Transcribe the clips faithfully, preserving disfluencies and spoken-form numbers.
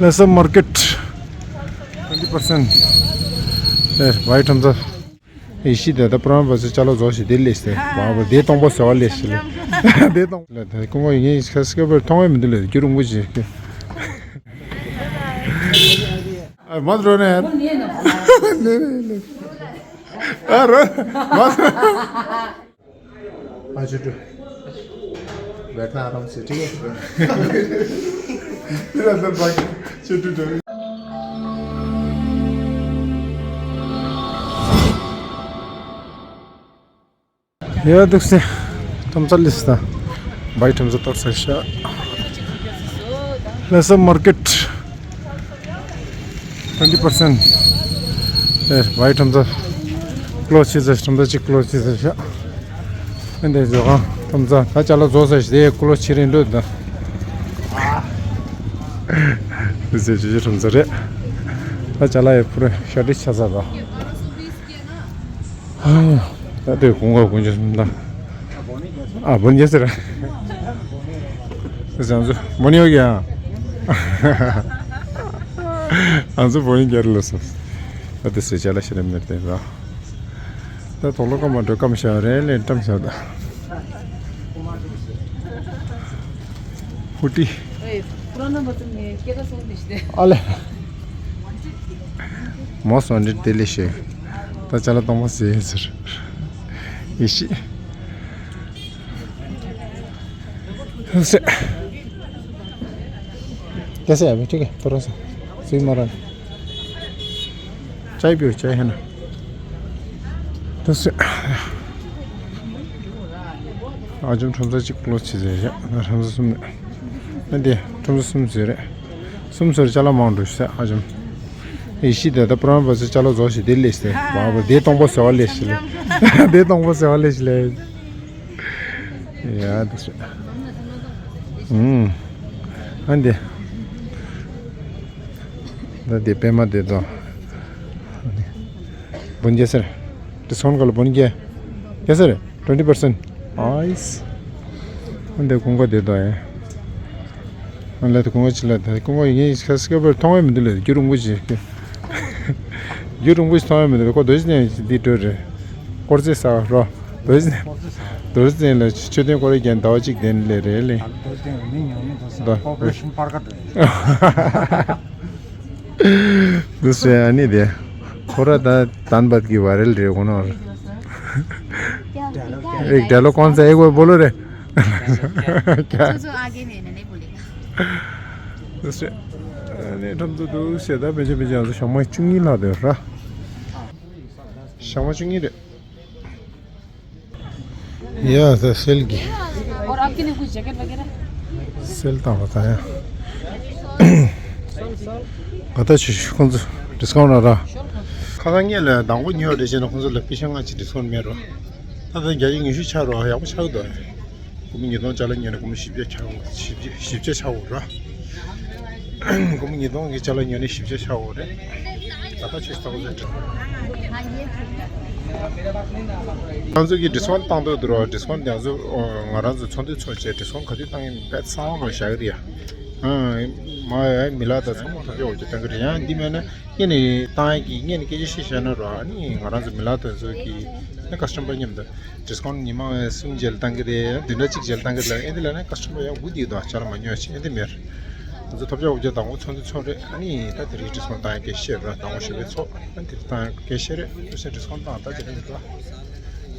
Leisure Market twenty percent. ཨེ་བའི་ཁྲོམ་ས། ཨེ་ཤི་དེ་ད་པྲོ་མ་བ་སི་ཅ་ལག་བཟོ་ཞིག་དེ་ལས་སྟེ་བ་བ་དེ་སྟོང་པ་ཟེར་བ་ལས་ཤི་ལ། དེ་སྟོང་ལ་ད་ཀུན་གོ་ཡིན་ངེས་ཁ་སི་ཀ་བར་མཐོང་བའི་མི་འདུག་ལ་རྒྱུ་རུང་པོ་ཅིག་ཨ་མ་འགྲོ་ནས། ནེ་ནེ་ནེ། ཨ་རོ། མ་འགྲོ། हाँ, छोटू। बैठना आराम से, ठीक है? तेरा सब बाकी, छोटू, छोटू। ཡ་འདུག་སེ། ཁྲོམ་ས་ལིས་ད། བའི་ཁྲོམ་ས་གཏོར་ས་ཤ། Leisure Market twenty percent. ཨེ་བའི་ཁྲོམ་ས། ཀློ་ཆི་ས་ཁྲོམ་ས་གཅིག་ཀློ་ཆི་ས་ཤ། ཨེ་འདི་ཟོ་ཁང་ཁྲོམ་ས་ད་ཅ་ལག་བཟོ་ས་ཞིག་དེ་ཀློ་ཆི་རིན་འགྲོ་ད། འདི་ཟེར་ཅི་ཅི་ཁྲོམ་ས་རེད། ད་ཅ་ལག་ཡོད་ཕུ་རེ་ཤ་ཏི་ཆ་ས་ད། ད་དེ་གོང་ག་གོང་ཆ་སུམ་ད། ཨ་བོན་རྒྱ་ཟེར། ཨང་ཚོ་བོན་རྒྱ་རེད་ལ་སོ། ཨ་དེ་སེ་ཅ་ལ་ཤི་རེ་མེར་དེ་ར། ད་དོག་ལོ་ཀ་མ་འགྲོ་ཀམ་ཤ་རེ་ལེ་ཏམ་ཤ་ད། ཧུ་ཏི། ཨ་ལེ། མོ་སོན་འདྲི་དེ་ལེ་ཤེ། ད་ཅ་ལ་གཏོང་མ་ཟེར་ཟེར། ཡེ་ཤི། कैसे है अभी? ठीक है, थोड़ा सा। सही मारा। चाय पियो, चाय है ना? तो से आज हम थोड़ा सा चिक क्लोज चीज़ है, हम थोड़ा सा सुन। मैं दे, थोड़ा सा सुन से रे। སུམ་ཟུར་ཅ་ལག་མང་འགྲོ་ཤ་ཨ་ཅམ། ཨེ་ཤི་དེ་ད་པྲོ་མ་བ་སི་ཅ་ལག་བཟོ་ཞིག་དེ་ལས་སྟེ་བ་བ་དེ་སྟོང་པ་ཟེར་བ་ལས་ཤི་ལེ། དེ་སྟོང་པ་ཟེར་བ་ལས་ཤི་ལེ། ཡ་དེ་ཤི། ཨུམ། ཨ་འདི། ད་དེ་པད་མ་དེ་དང་། བོན་རྒྱ་སེར། ཌིས་ཁའུན་ཊི་ག་ལ་བོན་རྒྱ། རྒྱ་སེར། twenty percent. ཨའིས། ཨ་འདི་ཀུན་གོ་དེ་དང་ཡ། ཨ་ལ་དེ་ཀུན་གོ་ཅི་ལ་དེ་ཀུན་གོ་ཡིན་ངེས་ཁ་སི་ཀ་བར་མཐོང་བའི་མི་འདུག་ལ་རྒྱུ་རུང་པོ་ཅི། རྒྱུ་རུང་པོ་ཅི་མཐོང་བའི་མི་འདུག་ལ་ཁོ་རྡོ་རྗེ་གདན་འདི་འགྲོ་རེད། དཀོར་རྩེ་ས་རོ། རྡོ་རྗེ་གདན། རྡོ་རྗེ་གདན་ལ་མཆོད་རྟེན་སྐོར་ར་རྒྱན་ཟླ་བ་གཅིག་གདན་ལས་རེད་ལེ། ད་རྡོ་རྗེ་གདན་མི་ཉུང་མི་འདུག་ས་ད་ཀོ་པོ་རེ་ཤོན་པར་ཀ་འདུག་དུ་སེ་ཨ་ནི་དེ། ཁོ་ར་ད་དན་བད་ཀྱི་བ་རེལ་རེ་གོ་ནོ། एक डायलॉग कौन सा है, एक बार बोलो रे। क्या? जो जो आगे नहीं, नहीं बोलेगा। དུ་སེ་ཨ་ནི་ཁྲོམ་དུ་དུ་སེ་ད་བེ་ཅེ་བེ་ཅེ་ཨ་ཟོ་ཞག་མ་བཅུ་གཉིས་ལྷག་དེ་ར། ཞག་མ་བཅུ་གཉིས་རེད། ཡ་ད་སེལ་གི། और आपके लिए कुछ जैकेट वगैरह? སེལ་བཏང་བ་ད་ཡ། ག་ད་ཆུ་ཁོང་ཚོ་ཌིས་ཁའུན་ཊི་ར་ར། ཁ་སང་ངས་ལ་དང་པོ་ཉོས་རེ་བྱས་ན་ཁོང་ཚོ་ལ་པི་ཤ་ལྔ་ཅིག་ཌིས་ཁའུན་ཊི་མེད་རོ། ད་ད་བརྒྱ་ཆ་ཉི་ཤུ་ཆག་རོ་ཡག་པོ་ཆག་གི་འདུག་སྒོར་མོ་ཉིས་སྟོང་ཅ་ལག་ཉོས་ན་སྒོར་མོ་བཞི་བརྒྱ་ཆག་འོང་། བཞི་བརྒྱ་བཞི་བརྒྱ་ཆག་འོང་ར། སྒོར་མོ་ཉིས་སྟོང་གི་ཅ་ལག་ཉོས་ན་བཞི་བརྒྱ་ཆག་འོང་རེད། ད་ལྟ་ཆོས་ལྟ་བུ་ཟེར། ང་ཚོ་གི་ཌིས་ཁའུན་ཊི་བཏང་འདོད་འདུག་ར། ཌིས་ཁའུན་ཊི་དེ་ཚོ་ང་རང་ཚོ་ཚོགས་འདུ་ཚོགས་བྱས་ཌིས་ཁའུན་ཊི་ག་དུས་བཏང་ཡིན་པས་གསང་བ་བཞག་གི་རེད་ཡ། ཨ་མ་ཡ་མི་ལག་དང་ཚང་མ་ཐོབ་ཆོག་ཅེས་བཏང་གི་རེད། ཡང་འདི་མེད་ན་སྔོན་ནས་བཏང་ཡ་གི་སྔོན་ནས་སྐད་ཆ་བཤད་བཞག་ན་ར། ཨ་ནི་ང་རང་ཚོ་མི་ལག་དེ་ཚོ་གི་ནི་ཀ་སི་ཊོམ་པར་མཉམ་དུ། ཌིས་ཁའུན་ཊི་ཉི་མ་གསུམ་རྗེས་ལ་བཏང་གི་རེད། བདུན་ཕྲག་གཅིག་རྗེས་ལ་བཏང་གི་རེད། ཨེ་འདི་ལ་ནི་ཀ་སི་ཊོམ་པར་ཡག་པོ་འདུག་ད་ཅ་ལག་མ་ཉོས་ཅིག་ཨེ་འདི་མེད། ང་ཚོ་ཐོབ་ཆ་འུ་ཅག་དང་པོ་ཚོགས་འདུ་ཚོགས་རེད། ཨ་ནི་ད་དེ་རིང་ཌིས་ཁའུན་ཊི་བཏང་ཡ་སྐད་བཤད་ར། དང་པོ་ཞུ་བའི་ཚོགས་ཨ་ནི་དེ་བཏང་ཡ་སྐད་བཤད་རེད། དུ་སེ་ཌིས་ཁའུན་ཊི་བཏང་ད་དེ་རིང་འདུག་ད།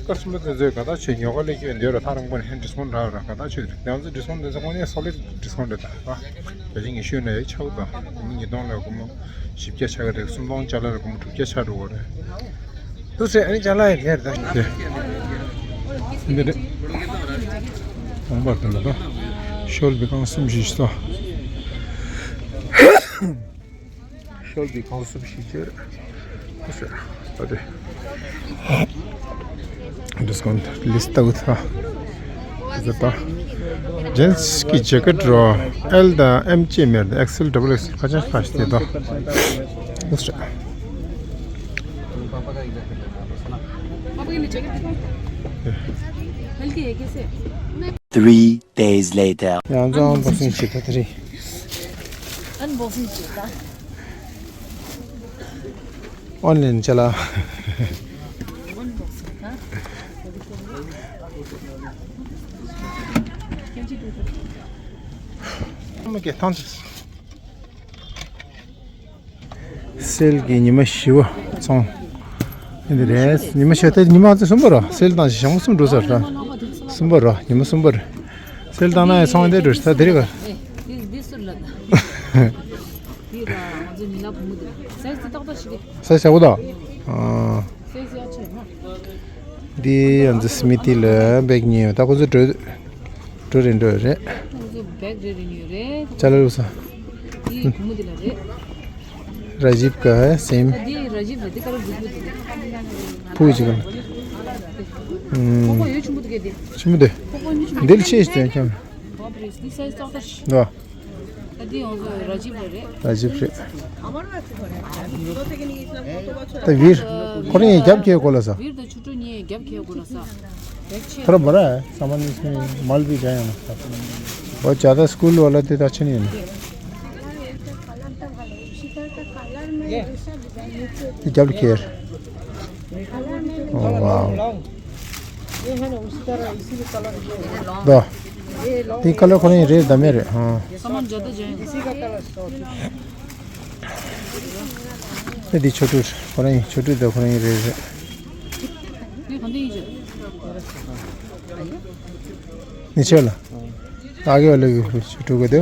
ཀ་སི་ཊོམ་པར་དེ་ཚོས་ག་ད་ཆོས་ཉོ་ག་སླེབས་ཀྱི་ཡོད་འདོད་ར། ཐག་རིང་པོ་ནས་ཧན་ཌིས་ཁའུན་ཊི་རག་ར། ག་ད་ཆོས་རེད། ང་ཚོ་ཌིས་ཁའུན་ཊི་དེ་ཚོ་ཁོ་ནས་སོ་ལིཌ་ཌིས་ཁའུན་ཊི་རེད་ད་ར། བྱས་ཙང་ངས་ཤོད་ན་ཡ་ཆག་ད་སྒོར་མོ་ཉིས་སྟོང་ལ་སྒོར་མོ་བཞི་བརྒྱ་ཆག་གི་རེད། སུམ་སྟོང་ཅ་ལག་ལ་སྒོར་མོ་དྲུག་བརྒྱ་ཆག་འགྲོ་གི་རེད། དུ་སེ་ཨ་ནི་ཅ་ལག་ཡི་ལེར་ད་ཤི་དེ། འདི་རེད། ཁང་པ་དེ་ལ་ད་ཤོལ་བི་ཁང་གསུམ་བཞི་ཤི་ད། ཤོལ་བི་ཁང་གསུམ་བཞི་ཅེར། དུ་སེ་ད་དེ། ཌིས་ཁའུན་ཊི་ལིས་ཊི་ལྟ་གི་ད། ཟེར་ད། ཇེན་སི་གི་ཇེ་ཀེ་ཊི་རོ། ཨེལ་དང་ཨེམ་ཅེས་མེད། ད་ཨེག་སེལ་ཌབ་བལ་ཨེག་སེལ་ཁ་ཆེ་ཁ་ཤས་དེ་ད། དུ་སེ། पापा के लिए जैकेट दिखाओ। हल्की है कैसे? Three days later. ཡང་ཚང་བོག་སིང་བྱེད་ད་དེ་རེད། Unboxing བྱེད་ད། Online ཅ་ལག Unboxing ད། ཨ་མ་སྐད་ཐང་ཆད། སེལ་གྱི་ཉི་མ་བཞི་པ་ཚོང་འདི་རེད། ཉི་མ་བཞི་པ་དེ་ཉི་མ་ཚེ་གསུམ་པ་རོ། སེལ་བཏང་ཞིང་གསུམ་འགྲོ་ས་ར། གསུམ་པ་རོ། ཉི་མ་གསུམ་པ་རེད། སེལ་བཏང་ན་ཡང་ཚོང་འདི་འགྲོ་ས་དེ་རེད་ག་འདི་འདི་སུ་ལ་ད། འདི་ར་ང་ཚོ་ཉི་ལ་བུ་མོ་འདི་སེལ་ཙི་ཏག་ཏག་ཞིག་རེད། སེལ་ཞག་པོ་ད། ཨ། སེལ་ཞག་ཆེ་ན། འདི་ང་ཚོ་སྨི་ཏི་ལ་བེག་ཉོས་ཡོད། ད་ཁོ་ཚོ་འགྲོ་འགྲོ་རེད་འགྲོ་རེད། ཁོ་ཚོ་བེག་རེ་རེ་ཉོས་རེད། ཅ་ལག་བླུགས་ས། འདི་བུ་མོ་འདི་ལ་རེད། ར་ཇིབ་ཀ་སེམ། ད་འདི་ར་ཇིབ་ལ་འདི་ཀ་ར་བུ་མོ་འདི་རེད། ཕུ་ཅིག་ག་ཁོ་ཁོ་ཡོད་ཆུང་མོ་འདི་ག་འདི། ཆུང་མོ་འདི། ཁོ་ཁོ་ཉི་ཆུང་མོ་འདི་ལ་ཆེ་ཞིག་ཅན་ཁྱམ། འདི་སེལ་ཙི་ཏག་ཏག་ཞིག་འདི། ད་འདི་ཡོང་ཟོ་ར་ཇིབ་རེད། ར་ཇིབ་རེད། ད་བིར། ཁོ་རང་ཡང་རྒྱབ་ཁྱེར་དགོས་ལ་ས། བིར་དང་ཆུ་ཕྲུག་གཉིས་རྒྱབ་ཁྱེར་དགོས་ལ་ས། རྒྱབ་ཁྱེར། ཐོ་ར་མ་ར་ས་མ་ནི་སི་མལ་བི་ཇ་ཡང་ན་ས། འོ་ཇ་ད་སྐུལ་བ་ལ་དེ་ད་ཆེ་ནི་ཡིན་ན། དེ་རྒྱབ་ཁྱེར། ཨོ་ཝའོ། ད། དེ་ཀ་ལར་ཁོ་རང་རེད་ད་མེད་རེད་ཧང་། ཨེ་དེ་ཆོ་འཕྲུལ་ཁོ་རང་ཡིན། ཆོ་འཕྲུལ་ད་ཁོ་རང་ཡིན་རེད་རེད། ནི་ཆོ་ལ། ཨ་གེ་བ་ལ་གི་ཆོ་འཕྲུལ་གོ་དེ།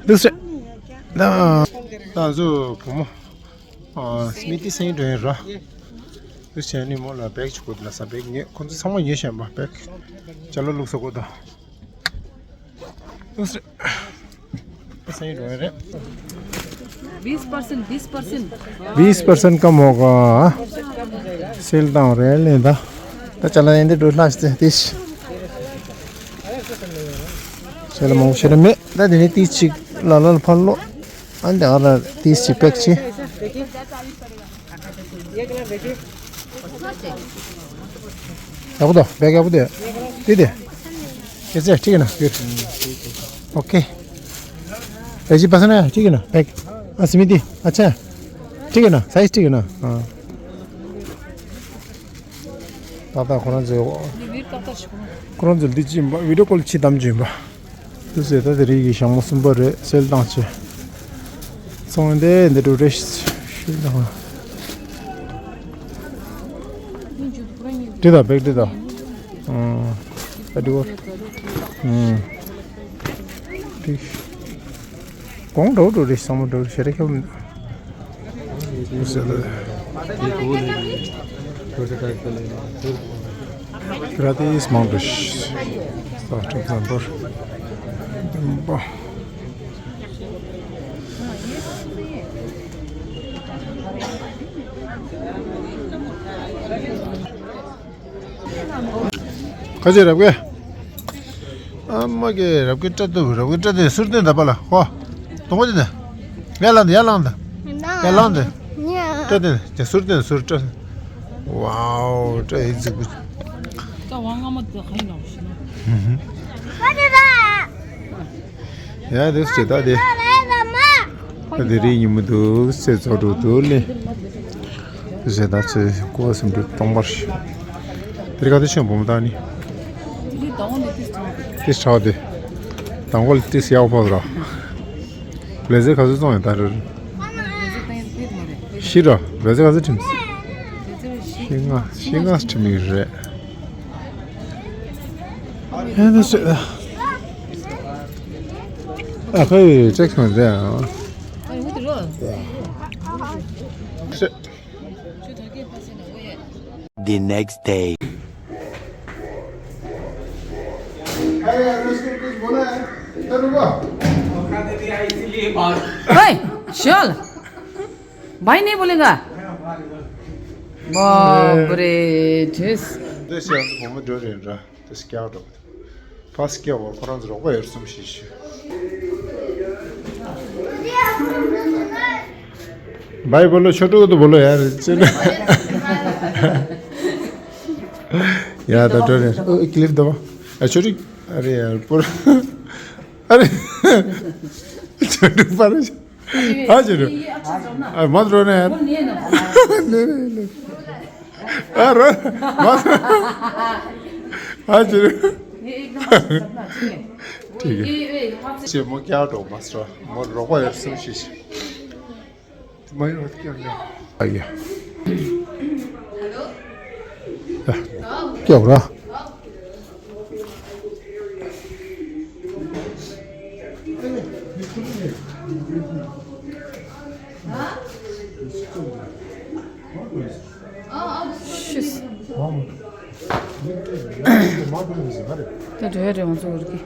ལུགས་སྲེད། ད། ད་ང་ཚོ་བུ་མོ། ཨ། སྨི་ཏི་སེང་འགྲོ་ཡིན་ར། དེ་བྱས་ནས་མོ་ལ་བེག་ཅིག་དགོས་འདུག་ལ་ས། བེག་ཉོས། ཁོ་ཚོ་ཚང་མ་ཉོས་བཞག་པ་བེག་ཅ་ལག་བླུགས་ས་དགོས་དང་། དེ་བྱས་ནས་སེང་འགྲོ་ཡིན་རེད། बीस परसेंट, बीस परसेंट। बीस परसेंट कम होगा। སེལ་བཏང་རེད་ལེ་ད། ད་ཅ་ལག་ཡིན་འདི་འགྲོ་ལྷག་ཅིག་དེ་ཤི། ཅ་ལག་མང་པོ་ཞེ་དྲག་མེད། ད་དེ་ནས་ཏིས་ཅིག་ལ་ལ་ལ་ཕར་ལོག་ཨ་འདི་ཨ་ར་ཏིས་ཅིག་པེག་ཅིག་ཡག་པོ་འདུག་བེག་ཡག་པོ་འདུག་དེ་དེ། कैसे है? ठीक है ना? गुड। ओके। राजीव पसंद आया? ठीक है ना? बैग। हाँ, स्मृति, अच्छा है? ठीक है ना? साइज ठीक है ना? हाँ। ད་ལྟ་ཁོ་རང་ཚོས། ཁོ་རང་ཚོས་འདི་ཅི་ཡིན་པ། བི་ཌིའོ་ཀོལ་ཅི་བདམས་ཀྱི་ཡིན་པ། དེ་ཚོས་ད་དེ་རིགས་ཀྱི་ཞྭ་མོ་གསུམ་པ་རེད། སེལ་བཏང་བྱས། ཚོང་འདི་འདི་འགྲོ་རེད་ཞུས་དང་། འདི་དང་བེག་འདི་དང་། ཨང་། ཨ་འདི་བོ། ཨང་། འདི། གོང་འགྲོ་འགྲོ་རེད། ཞྭ་མོ་འགྲོ་ཞེ་དྲག་ཁྱབ་མི་འདུག Gratis Mountain Star Templar. ག་ཚོད་རབ་གེ། ཨ་མ་གེ་རབ་གེ་སྐྲ་དུ་རབ་གེ་སྐྲ་དུ་ཟུར་སྟོན་ད་པ་ལ་ཧོ། དོང་པོ་དེ་ད། ཡར་ལངས་དང་ཡར་ལངས་དང་། ཡར་ལངས་དང་། སྐྲ་དེ་དེ་ཟུར་སྟོན་ཟུར་སྐྲ། ཝའོ་སྐྲ་ཡིག་རྫིག་པོ། ད་ཝང་ང་མ་དེ་ཧ་ཡིན་ནམ་ཞིག་ན། ཡ་དེ་ཟེར་ད་དེ། ད་དེ་རིང་ཉིན་མོ་འདུག་ཟེར་ཚོགས་འགྲོ་འདུག་ལེ། དེ་ཟེར་ད་ཚེ་ཀོ་སེམས་འགྲོ་གཏོང་པར། དེ་རིང་ག་དུས་ཕྱིན་བུ་མོ་ད་ནི། དེ་ལྟ་བ་ལས་ཏིས་ཚང་། ཏིས་ཚང་དེ། དང་པོ་ལ་ཏིས་ཡག་པོ་ར། བེ་ཟེ་ག་ཚོད་བཙོང་ཡོད་ད་རེད། ཤི་ར་བེ་ཟེ་ག་ཚོད་ཁྲིམས། ཤི་ང་ཤི་ང་ཁྲིམས་ཡོད་རེད། ཨ་ནི་ཤི། ཨ་ཁོས་ཅེག་མ་རེད་ཨ། The next day. ओए, शोल, भाई नहीं बोलेगा? बाप रे, ठेस। འདི་ཞག་ཚོ་བུ་མོ་འགྲོ་རེད་འདྲ། དེ་སྐྱག་འགྲོ། ཕ་སྐྱག་བོ་ཁོ་རང་ཚོ་རོགས་པ་ཡོད་གསུམ་ཞིག་ཞུ། भाई बोलो, छोटू को तो बोलो यार। चलो। यार, तो डर है। ओ, क्लिप दबा। आ, छोटू। अरे यार, पर अरे। ཆོས་དྲུག་པར། ཨ་ཆོས་དྲུག་ཨ་མ་འགྲོ་ནས་ཡར། ནས་ནས་ནས། ཨ་རོ། མ་འགྲོ། ཨ་ཆོས་དྲུག་ཁྲིག་གི། ཆེ་མོ་ཀྱག་འགྲོ་མ་སོ་མོ་རོགས་པ་ཡར་སོང་ཤི་ཤི། མ་ཡོང་ཀྱག་ཀྱག་ཨ་ཡ། ཀྱག་ར། ཤིས། ད་འགྲོ་ཡ་རེད་ང་ཚོ་འུར་གི།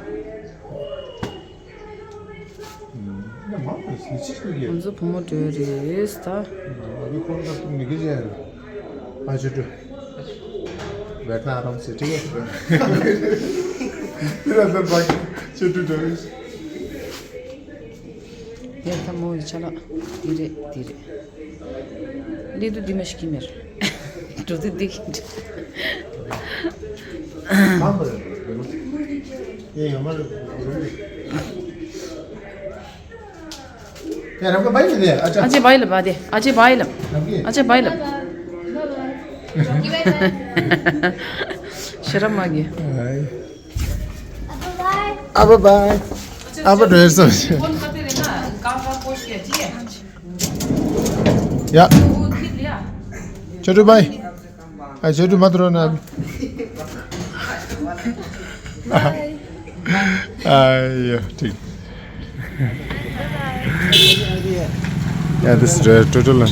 ང་ཚོ་བུ་མོ་འགྲོ་ཡ་རེད་ད། ཨ་ཆོས་དྲུག་ཝེ་ཁ་རམ་སེ་ཏི་ཡ། ཏི་ར་ཏར་བག་ཆོས་དྲུག་འགྲོ་རེད། དེ་ལྟ་མོ་ཡི་ཆ་ལག་འདི་རེད་འདི་རེད། འདི་དུ་འདི་མ་ཤི་གི་མེར། འགྲོ་དུ་འདི་གི་འདྲ། ཨ་ཅེ་བའི་ལ་བ་དེ། ཨ་ཅེ་བའི་ལ། ཨ་ཅེ་བའི་ལ། ཤེས་རབ་མ་གི། ཨ་བ་བའི། ཨ་བ་བའི། ཨ་བ་འགྲོ་ཡར་སོང་། ཡ། ཆོས་དྲུག་བའི། ཨ་ཆོས་དྲུག་མ་འགྲོ་ན། ཨ་ཡ་ཁྲིག Yeah, this is uh, total.